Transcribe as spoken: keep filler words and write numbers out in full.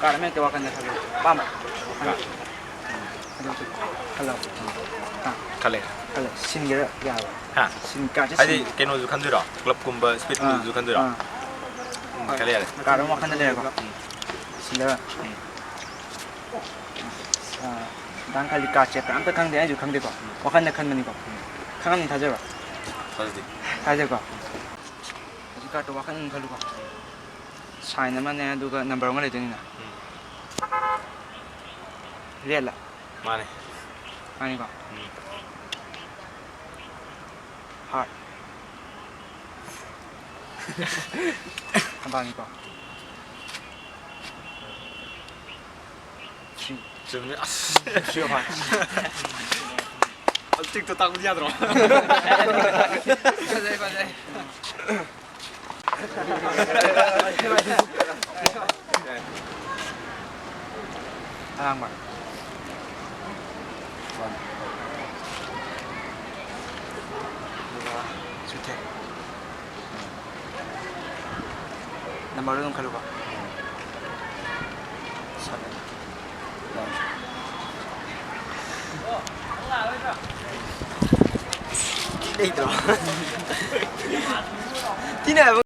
Card ꯑꯃ ꯍꯦꯛꯇ ꯋꯥꯈꯜꯗ ꯈꯜꯂꯣ꯫ ꯑꯄꯥꯝꯕ꯫ ꯀꯥꯔꯗ꯫ ꯑꯗꯨ ꯈꯜꯂꯣ꯫ ꯑꯥ꯫ ꯈꯜꯂꯦ꯫ ꯈꯜꯂꯦ꯫ ꯁꯤꯟꯒꯦꯔꯥ ꯌꯥꯔꯕ? ꯍꯥ? ꯁꯤꯟ-, ꯀꯥꯔꯗꯁꯦ ꯍꯥꯏꯗꯤ ꯁꯤꯟ- ꯀꯩꯅꯣꯁꯨ ꯈꯟꯗꯣꯏꯔꯣ? ꯀ꯭ꯂꯕꯀꯨꯝꯕ, ꯑꯥ, ꯁ꯭ꯄꯤꯠꯀꯨꯝꯕꯁꯨ ꯈꯟꯗꯣꯏꯔꯣ? ꯑꯥ꯫ ꯎꯝ, ꯈꯜꯂꯦ, ꯌꯥꯔꯦ꯫ ꯀꯥꯔꯗ ꯑꯃ ꯋꯥꯈꯜꯗ ꯂꯩꯔꯦꯀꯣ? ꯎꯝ꯫ ꯁꯤꯜꯂꯒ꯫ ꯎꯝ꯫ ꯑꯥ, ꯗꯥꯟ ꯈꯜꯂꯤ ꯀꯥꯔꯗꯁꯦ ꯑꯝꯇ ꯈꯪꯗꯦ, ꯑꯩꯁꯨ ꯈꯪꯗꯦꯀꯣ? ꯎꯝ꯫ ꯋꯥꯈꯜꯗ ꯈꯟꯕꯅꯤꯀꯣ? ꯎꯝ꯫ ꯈꯪꯉꯝꯅꯤ ꯊꯥꯖꯕ꯭ꯔꯣ? ꯊꯥꯖꯗꯦ꯫ ꯊꯥꯖꯩꯀꯣ? ꯍꯧꯖꯤꯛ ꯀꯥꯔꯗꯇꯣ ꯋꯥꯈꯜ ꯑꯗꯨꯝ ꯈꯜꯂꯨꯀꯣ꯫ ꯁꯥꯏꯟ ꯑꯃꯅꯦ, ꯑꯗꯨꯒ ꯅꯝꯕꯔ ꯑꯃꯒ ꯂꯩꯗꯣꯏꯅꯤꯅ꯫ ꯎꯝ꯫ ꯔꯦꯠꯂ? ꯃꯥꯅꯦ꯫ ꯃꯥꯅꯤꯀꯣ? ꯎꯝ꯫ ꯍꯥꯔꯠ꯫ ꯊꯝꯕꯥꯜꯅꯤꯀꯣ? ꯊ꯭ꯔꯤ꯫ ꯆꯨꯝꯃꯦ꯫ ꯑꯁ꯫ Three of heart. ꯇꯤꯛꯇꯣ ꯇꯥꯛꯄꯗꯤ ꯌꯥꯗ꯭ꯔꯣ? ꯐꯖꯩ, ꯐꯖꯩ꯫ ꯑꯉꯥꯡꯕ꯫ ꯆꯨꯊꯦꯛ꯫ ꯅꯝꯕꯔꯗꯣ ꯑꯗꯨꯝ ꯈꯜꯂꯨꯀꯣ꯫ ꯁꯚꯦꯟ꯫ ꯂꯩꯇ꯭ꯔꯣ? ꯇꯤꯅ ꯍꯥꯏꯕ